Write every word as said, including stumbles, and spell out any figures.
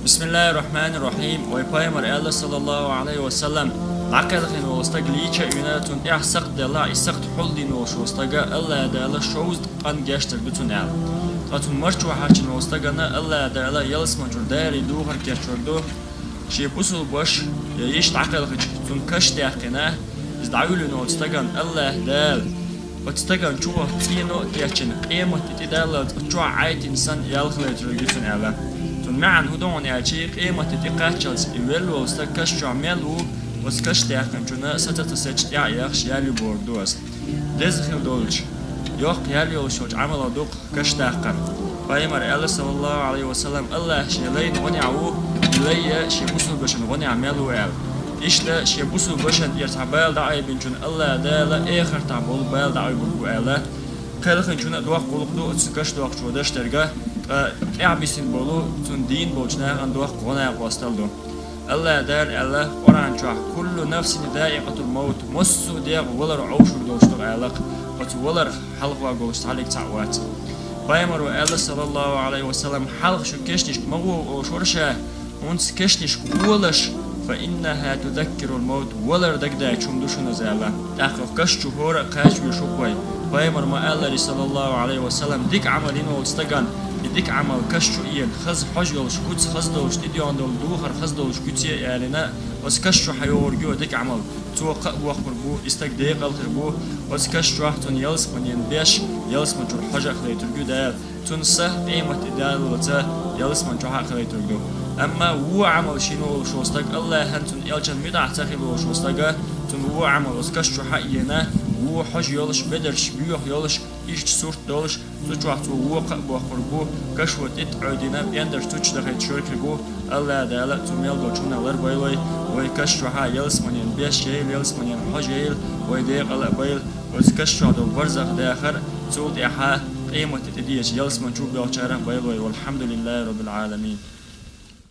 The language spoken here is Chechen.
بسم الله الرحمن الرحيم. Вай пайхамар аьлла, саллаллаху алейхи ва саллам, дӀакхелхина волу стаг лийча а вина, цунна тӀехь сакхт делла, и сакхт хьулдина волуш волу стага Аллах Дала шовзткъа къан гечдерг ду цунна аьлла. Ткъа цунна марчо хьарчина волу стагана Аллах Дала ялсманчуьра дерриг духар кечдерг ду, шен бусулбаш я йиш дӀакхелхича, цунна каш даьккхина, иза дӀавуьллина волчу стагана Аллах Дала оцу стагана чу цӀено а кечйина, къематде тӀедаллалц оцу чохь Ӏайтина санна ял хилийтарг ю цунна аьлла. Цунна маьӀна хӀун ду хьуна аьлча, къематде тӀекхаччалц и велла волу стаг каш чохь мел ву, оцу каш даьккхинчунна саца ца сецча тӀаьхьа яхаш ял ю бохург ду аса. Деза хила долчу, йоккха ял йолуш йолчу Ӏамалех ду-кх каш даккхар. Пайхамар аьлла, саллаллаху алейхи ва саллам, Аллах шен лайна гӀонехь ву, и лай а шен бусулбашан гӀонехь мел ву аьлла. Иштта шен бусулбашан тӀера цхьа бала дӀаайбинчунна Аллах Дала эхартахь болу бала дӀаайбург бу аьлла. Кхелхинчунна а доккха гӀуллакх ду оцу каш доккхучо даш дерг, ткъа тӀаьхьабисина болу цунна дийна болчу нахана доккха гӀо-накъосталла ду. Аллах Дала аьлла Къуръан чохь: «Куллу нафсин заикъатул маут», массо а дегӀ валар Ӏовшург долуш ду аьлла-кх, оцу валарх хьалхаван волуш цхьаллиг цхьаъ вац. Пайхамаро аьлла, саллаллаху алейхи ва саллам, хьалха шу кешнашка ма гӀо олуш вара ша, хӀунца кешнашка гӀолаш, фа иннаха тузаккирул маут, валар дагадоьжуш хӀума ду шуна иза аьлла. ТӀаккха каш чу хӀора а кхачавеш ву-кх вай. Пайхамаро ма-аллара, саллаллаху алейхи ва саллам, дика Ӏамал йина волчу стагана, и дика Ӏамал каш чу а еана, хаза хьожа йолуш, куц хаза долуш, тӀедоьгӀна долу духар хаза долуш куьце а ялийна, оцу каш чу хьайогӀург ю дика Ӏамал. Цо кхаъ боккхург бу, и стаг декъала хир бу, оцу каш чохь цунна ялсаманин беш, ялсаманчуьра хьожа а хилийтарг ю Дала. Цунна са къематде даллалц ялсамани чохь а хилийтарг ду. Амма вон Ӏамал шина волуш волу стаг, Аллахьан, цунна элчан муьтӀахь ца хила волуш волу стага, цунна вон Ӏамал оцу каш чохь а еана, вон хьожа йолуш, бедарш боьха йолуш, иштта сурт долуш, цу чохь цо вон кхаъ боккхург бу, кашо тӀе а Ӏойдина, пӀендарш цу чу дахийта шоркхи бу. Аллах Дала цу мел долчу хӀуманах ларбойла вай, вай каш чохь а ялсаманин беш яйла, ялсаманин хьожа яйла, вай декъала а байла, оцу каш чохь долу барзах дахар, цул тӀаьхьа къематде тӀедеъча ялсамани чу боьлхучарах байла вай. Валхьамдулиллахи роббил Ӏаламин.